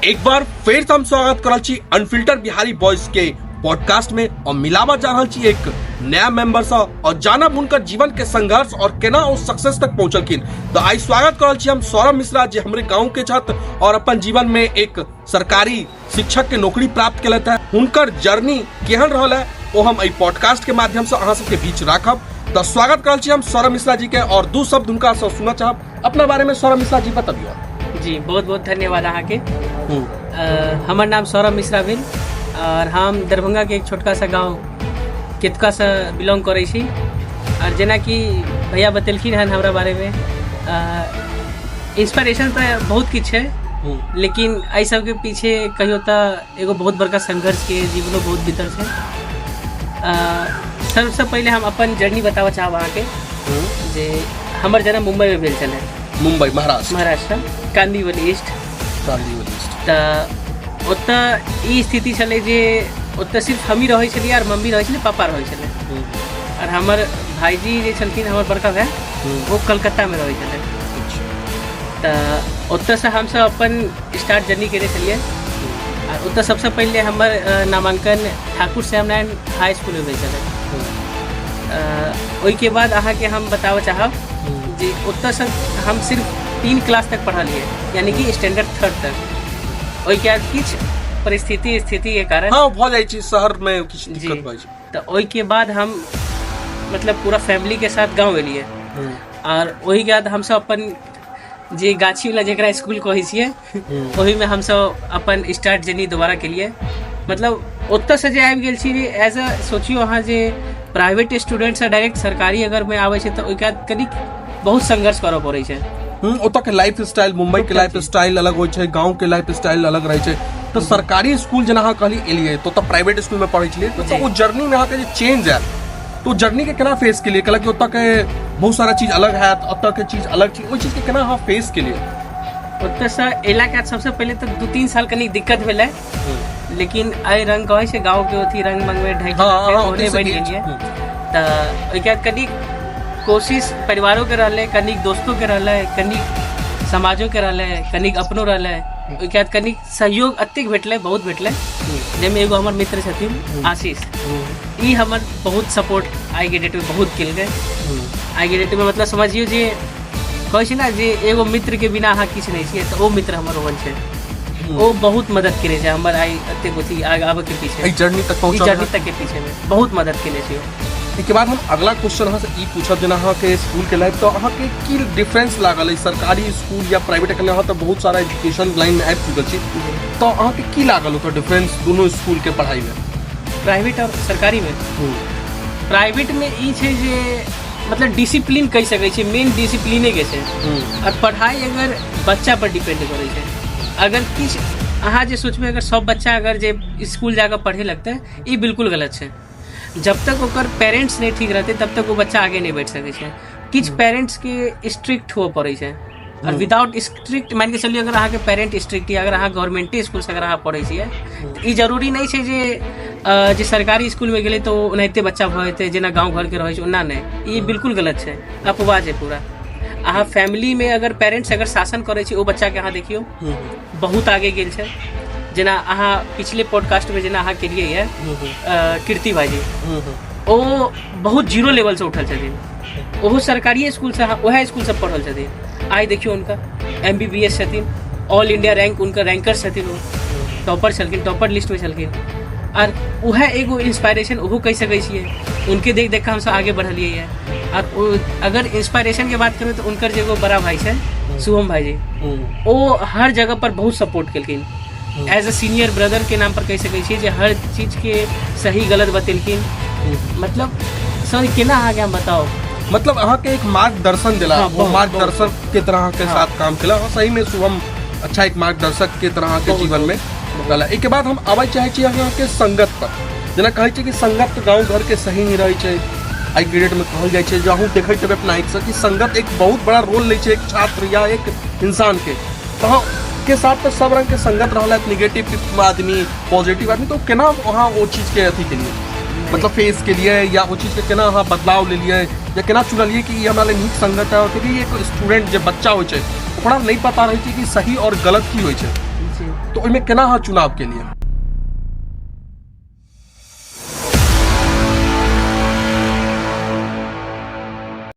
एक बार फेर से हम स्वागत कर रहल छी अनफिल्टर बिहारी बॉयज के पॉडकास्ट में और मिलावा जा रहल छी एक नया मेंबर से और जानब हुनकर जीवन के संघर्ष और केना ओ सक्सेस तक पहुंचलखिन। तो आई स्वागत कर रहल छी हम सौरभ मिश्रा जे हमरे गांव के छथि और अपन जीवन में एक सरकारी शिक्षक के नौकरी प्राप्त केलथि है। हुनकर जर्नी केहन रहल है ओ हम एहि पॉडकास्ट के माध्यम से अहाँ सबके बीच राखब। तो स्वागत कर रहल छी हम सौरभ मिश्रा जी के और दू शब्द हुनका से सुनऽ चाहब अपना बारे में। सौरभ मिश्रा जी, बतबियौ। जी, बहुत बहुत धन्यवाद अहाँके। हमर नाम सौरभ मिश्रा भेल और हम दरभंगाके एक छोटका सा गाँव केतुकासँ बिलोंग करै छी। और जेनाकि भैया बतेलखिन हन हमरा बारेमे, इंस्पायरेशन तऽ बहुत किछु छै, लेकिन एहि सबके पीछे कहियो तऽ एगो बहुत बड़का संघर्षके जीवनो बहुत बीतल छै। सबसँ पहिले हम अपन जर्नी बताबऽ चाहब अहाँके जे हमर जन्म मुम्बईमे भेल छलै। मुम्बई, महाराष्ट्र। महाराष्ट्र, कांदीवली ईस्ट। कांदीवली ईस्ट। तऽ ओतऽ ई स्थिति छलै जे ओतऽ सिर्फ हमही रहै छलियै आओर मम्मी रहै छलै, पापा रहै छलै आओर हमर भाईजी जे छलखिन, हमर बड़का भाय, ओ कलकत्तामे रहै छलै। तऽ ओतऽसँ हमसब अपन स्टार्ट जर्नी केने छलियै आओर ओतऽ सबसँ पहिले हमर नामाङ्कन ठाकुर श्यामनारायण हाई स्कूलमे भेल छलै। ओहिके बाद अहाँके हम बताबऽ चाहब जे ओतऽसँ हम सिर्फ 3 क्लास तक पढ़लियै, यानी कि स्टैंडर्ड थर्ड तक। ओहिके बाद किछु परिस्थिति स्थितिके कारण हँ, भऽ जाइ छै, शहरमे किछु दिक्कत भऽ जाइ छै। तऽ ओहिके बाद हम मतलब पूरा फैमिलीके साथ गाँव एलियै आओर ओहिके बाद हमसब अपन जे गाछीवला जकरा स्कूल कहै छियै, ओहिमे हमसब अपन स्टार्ट जर्नी दोबारा केलियै। मतलब ओतऽसँ जे आबि गेल छी जे एज अ सोचियौ अहाँ जे प्राइवेट स्टूडेंटसँ डायरेक्ट सरकारी अगरमे आबै छै तऽ ओहिके बाद कनिक बहुत संघर्ष करऽ पड़ै छै। ओतऽ के लाइफ स्टाइल, मुंबई के लाइफ स्टाइल अलग होइ छै, गाँव के लाइफ स्टाइल अलग रहै छै। तऽ सरकारी स्कूल जेना अहाँ कहली एलियै तऽ ओतऽ प्राइवेट स्कूल में पढ़ै छलियै, तऽ ओ जर्नी में अहाँके जे चेंज आयल तऽ ओ जर्नी के केना फेस केलियै? कहलक कि ओतऽ के बहुत सारा चीज अलग हैत, ओतऽ के चीज अलग छै, ओहि चीज के केना अहाँ फेस केलियै? ओतऽसँ एलाके बाद सबसँ पहिले तऽ 2-3 साल कनी दिक्कत भेलै, लेकिन एहि रंग कहै छै गाँवके अथी रंग मंगमे ढकि ओहने ओतहिसँ बनि गेल। गेलियै। तऽ ओहिके बाद कनी कोशिश परिवारोके रहलै, कनिक दोस्तोके रहलै, कनिक समाजोके रहलै, कनिक अपनो रहलै। ओहिके बाद कनिक सहयोग एतेक भेटलै, बहुत भेटलै, जाहिमे एगो हमर मित्र छथिन आशीष, ई हमर बहुत सपोर्ट आइके डेटमे बहुत केलकै। आइके डेटमे मतलब समझियौ जे कहै छै ने जे एगो मित्रके बिना अहाँ किछु नहि छियै, तऽ ओ मित्र हमर ओहन छै। ओ बहुत मदद केने छै हमर आइ एतेक अथी आगे आबऽके पीछे। एहि जर्नी तक ई पहुँचल। जर्नी तक के पीछे में बहुत मदद केने छै ओ। एहिके बाद हम अगला क्वेश्चन अहाँसँ ई पूछब, जेना अहाँके स्कूलके लाइफ, तऽ अहाँके की डिफरेंस लागल अइ सरकारी स्कूल या प्राइवेट? एखन अहाँ तऽ बहुत सारा एजुकेशन लाइनमे आबि चुकल छी, तऽ अहाँके की लागल ओतऽ डिफरेंस दुनू स्कूलके पढ़ाइमे? प्राइवेट और सरकारी में, प्राइवेट में ई छै जे मतलब डिसिप्लिन कहि सकै छियै, मेन डिसिप्लिने के छै और पढ़ाइ अगर बच्चा पर डिपेंड करै छै। अगर किछु अहाँ जे सोचबै, अगर सब बच्चा अगर जे स्कूल जाकऽ पढ़े लगतै, ई बिल्कुल गलत छै। जब तक ओकर पेरेंट्स नहि ठीक रहतै, तब तक ओ बच्चा आगे नहि बढ़ि सकै छै। किछु पेरेंट्सके स्ट्रिक्ट हुअ पड़ै छै आओर विदाउट स्ट्रिक्ट, मानि कऽ चलियौ अगर अहाँके पेरेंट स्ट्रिक्ट यऽ, अगर अहाँ गवर्नमेंटे स्कूलसँ अगर अहाँ पढ़ै छियै, तऽ ई जरूरी नहि छै जे जे सरकारी स्कूलमे गेलै तऽ ओ ओनाहिते बच्चा भऽ जेतै जेना गाँव घरके रहै छै, ओना नहि। ई बिल्कुल गलत छै, अपवाह छै पूरा। अहाँ फैमिलीमे अगर पेरेंट्स अगर शासन करै छै, ओ बच्चाके अहाँ देखियौ बहुत आगे गेल छै। जेना अहाँ पिछले पॉडकास्टमे जेना अहाँ केलियै यऽ कीर्ति भाईजी, ओ बहुत जीरो लेवलसँ उठल छथिन। ओहो सरकारिए स्कूलसँ, उएह स्कूलसँ पढ़ल छथिन। आइ देखियौ हुनका एमबीबीएस छथिन, ऑल इंडिया रैंक हुनकर रैंकर छथिन, ओ टॉपर छलखिन, टॉपर लिस्टमे छलखिन। आर उएह एगो इंस्पायरेशन ओहो कहि सकै छियै। उनके देख देख कऽ हमसब आगे बढ़लियै यऽ। आर ओ अगर इंस्पायरेशनके बात करबै तऽ हुनकर जे एगो बड़ा भाई छै, शुभम भाईजी, ओ हर जगह पर बहुत सपोर्ट केलखिन। एज अ सीनियर ब्रदर के नाम पर कहि सकै छियै जे हर चीजके सही गलत बतेलखिन। मतलब सर, केना अहाँके हम बताउ। मतलब अहाँके एक मार्गदर्शन दिला। हाँ, वो बहुत, मार्गदर्शक के तरह अहाँके साथ काम केला। हाँ, सही में शुभम अच्छा एक मार्गदर्शक के तरह अहाँके बहुत, जीवन में रहला। एहिके बाद हम आबय चाहै छी अहाँके संगत पर। जेना कहै छै कि संगत गाँव घर के सही नहि रहै छै, आइ के डेट में कहल जाइ छै जे अहूँ देखैत हेबै अपना आँखिसँ कि संगत एक बहुत बड़ा रोल लै छै एक छात्र या एक इंसान के। तऽ अहाँ के साथ तऽ सब रंग के संगत रहल है, निगेटिव आदमी, पॉजिटिव आदमी, तऽ केना अहाँ ओ चीज के अथी केलियै, मतलब फेस केलियै, या ओ चीज के केना अहाँ बदलाव लेलियै, या केना चुनलियै कि ई हमरा लेल नीक संगत है? क्योंकि एक स्टूडेंट जे बच्चा होइ छै, ओकरा नहि पता रहै छै कि सही आओर गलत की होइ छै। जी। तऽ ओहिमे केना अहाँ चुनाव केलियै?